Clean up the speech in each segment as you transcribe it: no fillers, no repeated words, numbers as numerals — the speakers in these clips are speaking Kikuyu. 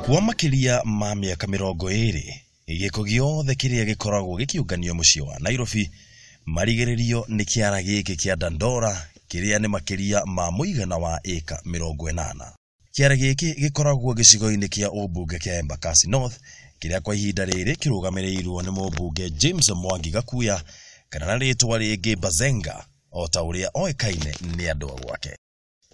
Kwa makĩria ma mĩaka 20, gĩko gĩothe kĩrĩa gĩkoragwo gĩkĩũnganio mũciĩ wa Nairobi marigĩrĩrio nĩ kĩara gĩkĩ kĩa Dandora kĩrĩa nĩ makĩria ma mũigana wa ĩka 80. Kĩara gĩkĩ gĩkoragwo gĩcigo-inĩ kĩa ũmbunge kĩa Embakasi North kĩrĩa kwa ihinda rĩrĩ kĩrũgamĩrĩirwo nĩ mũmbunge James Mwangi Gakuya kana na rĩtwa rĩngĩ Bazenga o ta ũrĩa oĩkaine nĩ andũ a gwake.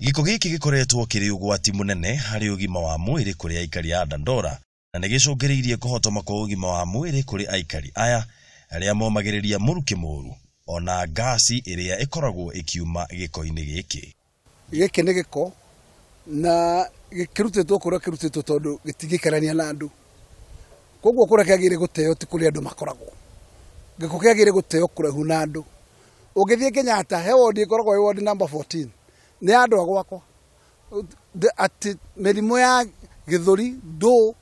Gĩko gĩkĩ gĩkoretwo kĩrĩ ũgwati mũnene harĩ ũgima wa mwĩrĩ kũrĩ aikari a Dandora na nĩ gĩcũngĩrĩirie kũhotoma kwa ũgima wa mwĩrĩ kũrĩ aikari aya arĩa momagĩrĩria mũrukĩ mũru ona ngasi ĩrĩa ĩkoragwo ĩkiuma gĩko-inĩ gĩkĩ. Gĩkĩ nĩ gĩko na gĩkĩrutĩtwo kũrĩa kĩrutĩtwo tondũ gĩtingĩikarania na andũ. Koguo kũrĩa kĩagĩrĩire gũteo ti kũrĩa andũ makoragwo. Gĩko kĩagĩrĩire gũteo kũraihu na andũ. Ũngĩthiĩ Kenyatta he wodi ĩkoragwo ĩ wodi number 14 nĩ andũ a gwakwa. Atĩ mĩrimũ ya gĩthũri, ndũ,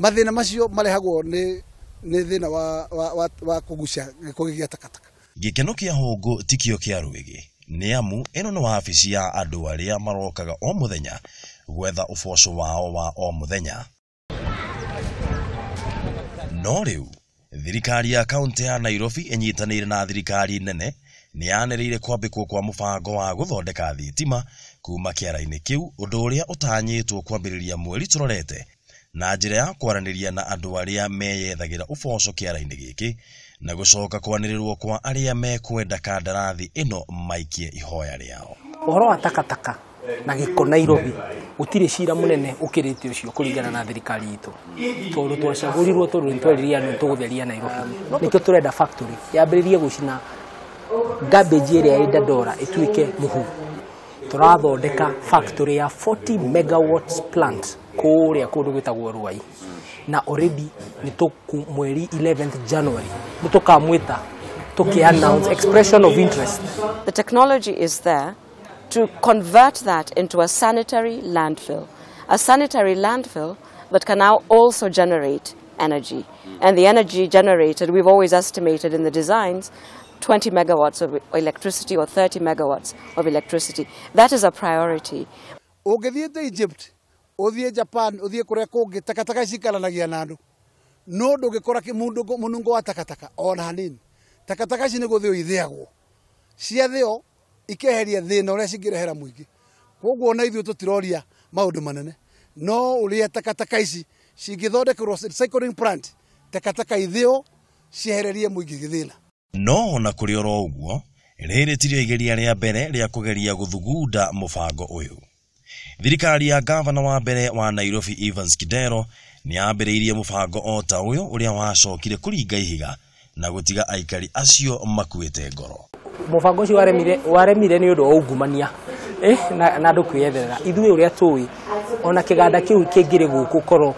mathĩna macio marehagwo nĩ thĩna wa kũgucia gĩko gĩkĩ gĩa takataka. Gĩkeno kĩa hũngũ tikĩo kĩa rwĩgĩ nĩ amu ĩno nĩ wabici ya andũ arĩa marokaga o mũthenya gwetha ũboco wao wa o mũthenya. No rĩu thirikari ya kaunti ya Nairobi ĩnyitanĩire na thirikari nene nĩ yanĩrĩire kwambĩkwo kwa mũbango wa gũthondeka thitima kuma kĩara-inĩ kĩu, ũndũ ũrĩa ũtanyĩtwo kwambĩrĩria mweri tũrorete na njĩra ya kwaranĩria na andũ arĩa meyethagĩra ũboco kĩara-inĩ gĩkĩ na gũcoka kwanĩrĩrwo kwa arĩa mekwenda kandarathi ĩno maikie ihoya rĩao. Ũhoro wa takataka na gĩko Nairobi gũtirĩ cira mũnene ũkĩrĩte ũcio kũringana na thirikari itũ, tondũ twacagũrirwo tondũ nĩtwerire andũ tũgũtheria Nairobi. Nĩkĩo tũrenda factory yambĩrĩrie gũcina garbage ĩrĩa ĩ Dandora ĩtuĩke mũhu. Tũrathondeka factory ya 40 megawatts plant kũrĩa kũndũ gwĩtagwo Ruai, na already nĩ tũku mweri 11th January nĩ tũkamwĩta tũkĩ announce expression of interest. The technology is there to convert that into a sanitary landfill, a sanitary landfill that can now also generate energy. And the energy generated, we've always estimated in the designs, 20 megawatts of electricity or 30 megawatts of electricity. That is a priority. Ũngĩthiĩte Egypt, ũthiĩ Japan, ũthiĩ kũrĩa kũngĩ, takataka cikaranagia na andũ. No ndũngĩkora mũnungo wa takataka ona hanini. Takataka ici nĩ gũthĩo ithĩagwo. Ciathĩo ikeheria thĩna ũrĩa cingĩrehera mũingĩ. Koguo ona ithuĩ tũtiroria maũndũ manene. No ũrĩa takataka ici cingĩthondekerwo recycling plant, takataka ithĩo ciehererie mũingĩ thĩna. No ona kũrĩ oro ũguo, rĩrĩ tirio igeria rĩa mbere rĩa kũgeria gũthugunda mũbango ũyũ. Thirikari ya gavana wa mbere wa Nairobi Evans Kidero nĩ yambĩrĩirie mũbango o ta ũyũ ũrĩa wacokire kũringa ihiga na gũtiga aikari acio makuĩte ngoro. Mũbango ũcio waremire nĩ ũndũ wa ungumania na andũ kwĩyetherera. Ithuĩ ũrĩa tũĩ ona kĩganda kĩu kĩngĩrĩ gũkũ korwo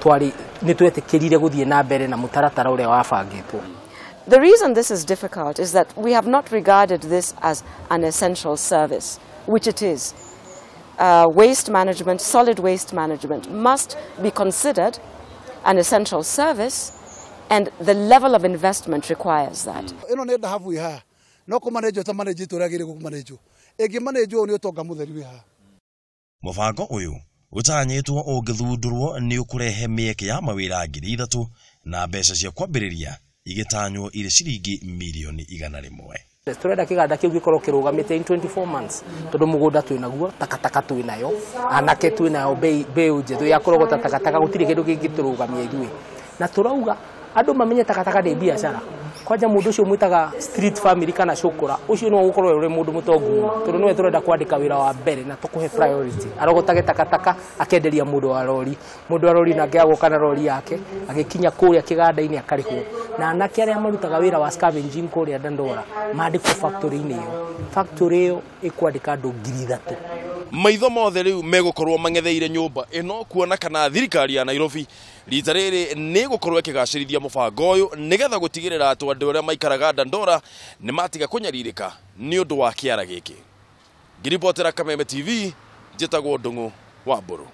twarĩ nĩ twetĩkĩrire gũthiĩ na mbere na mũtaratara ũrĩa wabangĩtwo. The reason this is difficult is that we have not regarded this as an essential service, which it is. Waste management, solid waste management must be considered an essential service, and the level of investment requires that. Ĩno nĩ ndahabu ĩ haha, no kũmanenjwo ta manenjĩtwo ũrĩa agĩrĩirwo kũmanenjwo. Ĩngĩmanenjwo nĩ ũtonga mũtheri wĩ haha. Mũbango ũyũ ũtanyĩtwo ũngĩthundũrwo nĩ ũkũrehe mĩeke ya mawĩra 3,000 na mbeca cia kwambĩrĩria igĩtanywo irĩ ciringi mirioni 100. Tũrenda kĩganda kĩu gĩkorwo kĩrũgamĩte in 24 months tondũ mũgũnda twĩ naguo, takataka twĩ nayo, anake twĩ nayo, mbeũ njethũ ya kũrogota takataka, gũtirĩ kĩndũ kĩngĩtũrũgamia ithuĩ. Na tũrauga andũ mamenye takataka nĩ biacara. Kwanja mũndũ ũcio mwĩtaga street family kana cũkũra, ũcio nĩwe ũgũkorwo ũrĩ mũndũ mũtongu mũno, tondũ nĩwe tũrenda kwandĩka wĩra wa mbere na tũkũhe priority. Arogotage takataka akenderia mũndũ wa rori, mũndũ wa rori nake agoka na rori yake agĩkinya kũrĩa kĩganda-inĩ akarĩhwo. Na anake arĩa marutaga wĩra wa scavenging kũrĩa Dandora mandĩkwo factory-inĩ ĩyo. Factory ĩyo ĩkwandĩka andũ 3,000. Maitho mothe rĩu megũkorwo mang'etheire nyũmba ĩno kuona kana thirikari ya Nairobi rita rĩrĩ nĩ gũkorwo ĩkĩgacĩrithia mũbango ũyũ nĩgetha gũtigĩrĩra atĩ andũ arĩa maikaraga Dandora nĩ matiga kũnyarirĩka nĩ ũndũ wa kĩara gĩkĩ. Ngĩribotera Kameme TV, njĩtagwo Ndung'u wa Mbũrũ.